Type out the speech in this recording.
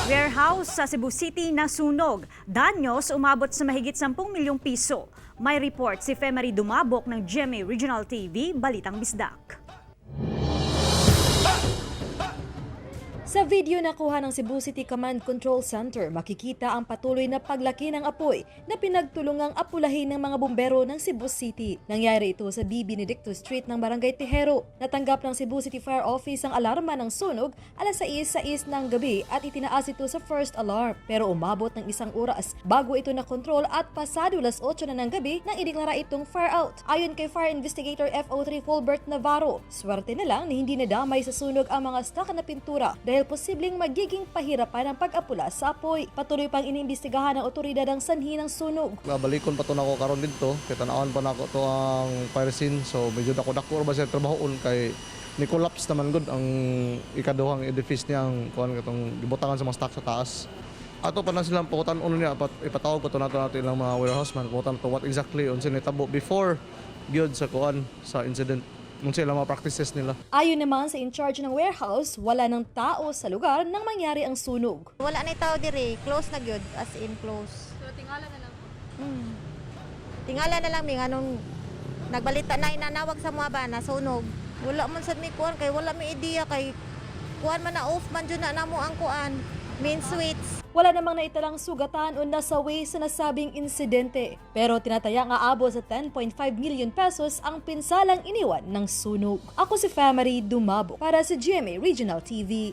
Warehouse sa Cebu City nasunog. Danyos umabot sa mahigit 10 milyong piso. May report si Femery Dumabok ng GMA Regional TV, Balitang Bisdak. Sa video na kuha ng Cebu City Command Control Center, makikita ang patuloy na paglaki ng apoy na pinagtulungang apulahin ng mga bumbero ng Cebu City. Nangyari ito sa B. Benedicto Street ng Barangay Tejero. Natanggap ng Cebu City Fire Office ang alarma ng sunog alas 6:06 ng gabi at itinaas ito sa first alarm. Pero umabot ng isang oras bago ito nakontrol at pasado alas 8 na ng gabi nang ideklara itong fire out. Ayon kay Fire Investigator FO3 Fulbert Navarro, swerte na lang na hindi nadamay sa sunog ang mga stock na pintura dahil posibleng magiging pahirapan ang pag-apula sa apoy. Patuloy pang iniimbestigahan ng otoridad ang sanhi ng sunog. Babalikon pa to nako karon didto kay tan-awan pa nako to ang fire scene, so medyo dako-dako ra ba siya trabahoon kay ni collapse naman gud ang ikaduhang edifice niya, ang kuan katong gibutangan sa mga stock sa taas. Ato pa na silang pukutan uno niya ipatawag pa to nato nato ilang mga warehouse man, pukutan to what exactly unsa nitabo before gyud sa kuan, sa incident, unsa ilang mga practices nila. Ayon naman sa in-charge ng warehouse, wala ng tao sa lugar nang mangyari ang sunog. Wala na tao dire, close na gyud, as in close. So, tingala na lang po. Tingala na lang mi nganong nagbalita na inanawag sa mga ba nasunog. Wala man sad mi kuan kay wala mi ideya kay kuan man na off man jud na namo ang kuan main switch. Wala namang naitalang sugatan o nasawi sa nasabing insidente. Pero tinatayang aabot sa 10.5 million pesos ang pinsalang iniwan ng sunog. Ako si Family Dumabo para sa GMA Regional TV.